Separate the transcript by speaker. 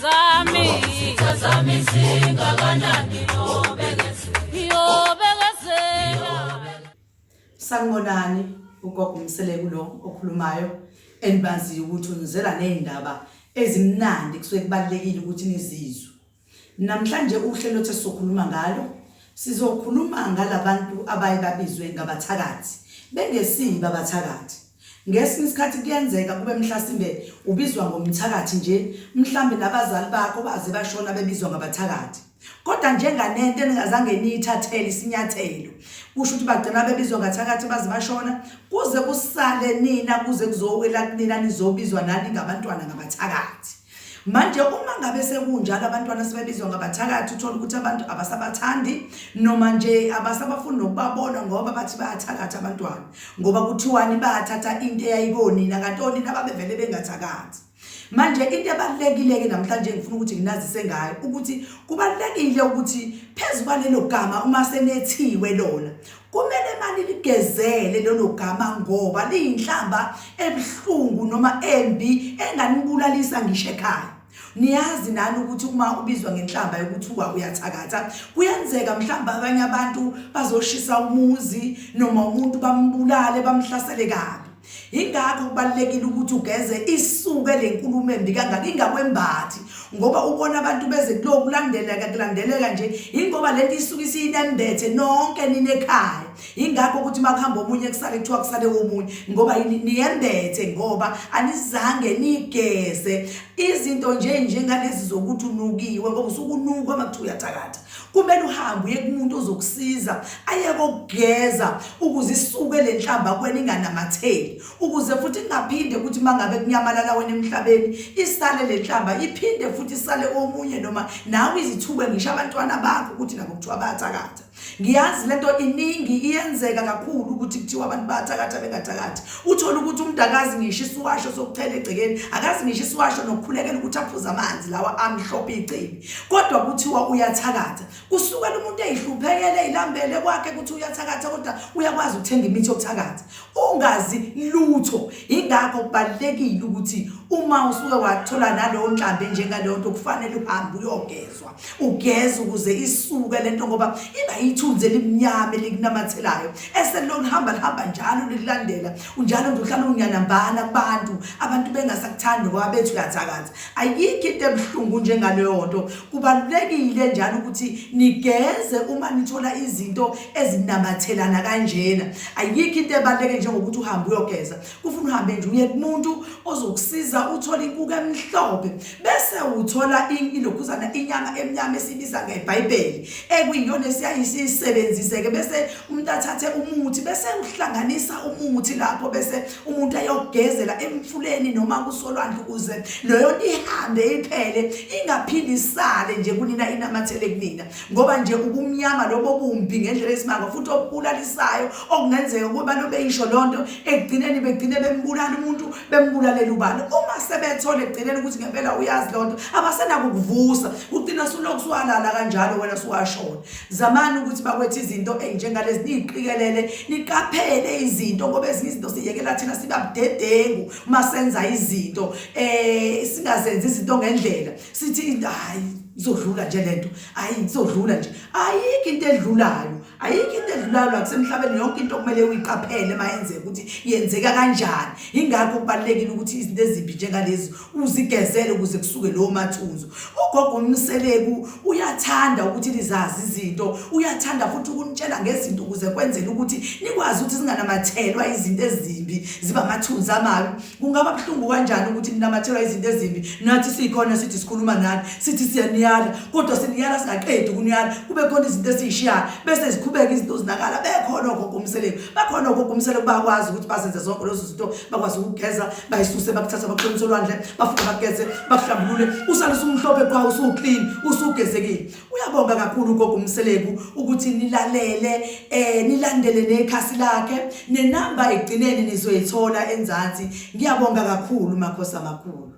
Speaker 1: zami, izitha zami zingakanani, yobekezela, yobekezela.
Speaker 2: Sanibonani, ugogo uMseleku lo okhulumayo enibaziyo ukuthi unizela nezindaba ezimnandi kusuke kubalekile ukuthi nizizwe. Namhlanje uhlelo lwethu esizokhuluma ngalo, sizokhuluma ngalabantu abaye babizwe ngabathakathi, bengesibo abathakathi. Ngesinye isikhathi kuyenzeka kube mhlasimbe ubizwa ngomthakathi nje, mhlambe nabazali bakho baze bashona bebizwa ngabathakathi. Kodwa njenganento eningazange niyithathele isinyathelo, kusho ukuthi bagcina bebizwa ngathakathi baze bashona, kuze kusale nina, kuze kuzowela kunina nizobizwa nani ngabantwana ngabathakathi. Manje uma ngabe sekunjalo abantwana sebebizwa ngabathakathi uthola ukuthi abantu abasabathandi noma nje abasabafuni nokubabona ngoba bathi bayathakatha abantwana ngoba kuthiwani bathatha into eyayikonina kanti onina babevele bengathakathi. Manje into ebalulekile-ke namhlanje ngifuna ukuthi nginazise ngayo ukuthi kubalulekile ukuthi phezu kwalelo gama uma senethiwe lona Kumele mani ligezele lelo gama ngoba liyinhlamba ebuhlungu noma embi enganibulalisa ngisho ekhaya. Niyazi nani ukuthi uma ubizwa ngenhlamba yokuthiwa uyathakatha, kuyenzeka mhlawumbe abanye abantu bazoshisa umuzi noma umuntu bambulale bamhlasele kabi. Yingakho kubalulekile ukuthi ugeze isuke le nkulumo embi kangaka ingakwembathi ngoba ubona abantu beze kuloku kulandeleka kulandeleka nje yingoba lento isuke isiyinembethe nonke nina ekhaya. Yingakho ukuthi uma kuhamba omunye kusale kuthiwa kusale omunye ngoba yini niyembethe ngoba anizange nigeze izinto nje njengalezi zokuthi unukiwe ngoba usuke unukwa uma kuthiwa uyathakatha. Kumele uhambe uye kumuntu ozokusiza ayeke ukugeza ukuze isuke le nhlamba kuwena inganamatheli ukuze futhi kungaphinde ukuthi uma ngabe kunyamalala wena emhlabeni isale le nhlamba iphinde futhi isale komunye noma nawe izithuke ngisho abantwana bakho ukuthi nabo kuthiwa bayathakatha. Ngiyazi lento iningi iyenzeka kakhulu ukuthi kuthiwa abantu bayathakatha bengathakathi. Uthole ukuthi umuntu akazi ngisho isiwasho sokuthela egcekeni, akazi ngisho isiwasho nokukhulekela ukuthi aphuze amanzi lawa amhlophe ichibi. Kodwa kuthiwa uyathakatha. Kusukela umuntu eyihluphekele eyilambele kwakhe ukuthi uyathakatha kodwa uyakwazi ukuthenga imithi yokuthakatha. Ungazi lutho. Ingakho kubalulekile ukuthi uma usuke wathola naleyo nhlambi enjengaleyo nto kufanele uhambe uyogezwa. Ugeze ukuze isuke lento ngoba iba yithunzi elimnyama elikunamathelayo eselilokhu lihamba lihamba njalo likulandela unjalo nje uhlala unyanambana kubantu abantu bengasakuthandi ngoba bethi uyathakatha. Ayikho into ebuhlungu njengaleyo nto. Kubalulekile njalo ukuthi nigeze uma nithola izinto ezinamathelana kanjena. Ayikho into ebaluleke njengokuthi uhambe uyogeza. Kufuna uhambe nje uye kumuntu ozokusiza uthole inkuku emhlophe bese uthola ilokhuzana inyama emnyama esibiza ngeBhayibheli ekuyiyona esiyayisebenzise-ke bese umuntu athathe umuthi bese uhlanganisa umuthi lapho bese umuntu ayogezela emfuleni noma kusolwandle ukuze leyo nto ihambe iphele ingaphinde isale nje kunina inamathele kunina ngoba nje ubumnyama lobo bumbi ngendlela esimanga futhi obubulalisayo okungenzeka ukuba lobeyisho lonto ekugcineni begcine bembulala umuntu bembulalela ubani uma sebethola ekugcineni ukuthi ngempela uyazi lonto abasenakukuvusa ugcina sulokhu suwalala kanjalo wena suwashona Zamani ukuthi bakwethu izinto ezinjengalezi niyiqikelele, niqaphele izinto ngoba ezinye izinto siyekela thina siba budedengu uma senza izinto eh singazenzi izinto ngendlela. Sithi hayi izodlula nje lento, hayi izodlula nje. Ayikho into edlulayo, ayikho into edlulayo la kusemhlabeni yonke into kumele uyiqaphele mayenzeka ukuthi yenzeka kanjani. Ingakho kubalulekile ukuthi izinto ezimbi njengalezi uzigezele ukuze kusuke lowo mathunzi. Ugogo uMseleku uyathanda ukuthi nizazi izinto, uyathanda futhi ukunitshela ngezinto ukuze kwenzele ukuthi nikwazi ukuthi zinganamathelwa izinto ezimbi, ziba amathunzi amabi. Kungaba buhlungu kanjani ukuthi ninamathelwa izinto ezimbi, nathi sikhona sithi sikhuluma nani, sithi siyaniyala, kodwa siniyala singaqedi ukuniyala, kube khona izinto esiyishiyayo, bese ziqhubeka izinto zinakala, bekhona ogogo uMseleku, bakhona ogogo uMseleku bayakwazi ukuthi bazenze zonke lezo zinto, bakwazi ukugeza bayisuse bakuthatha bakuqinise olwandle bafike bageze bakuhlambulule usale usumhlophe qha usuclean usugezekile uyabonga kakhulu ugogo uMseleku ukuthi nilalele eh nilandele nekhasi lakhe nenamba ekugcineni nizoyithola enzansi ngiyabonga kakhulu makhosi amakhulu.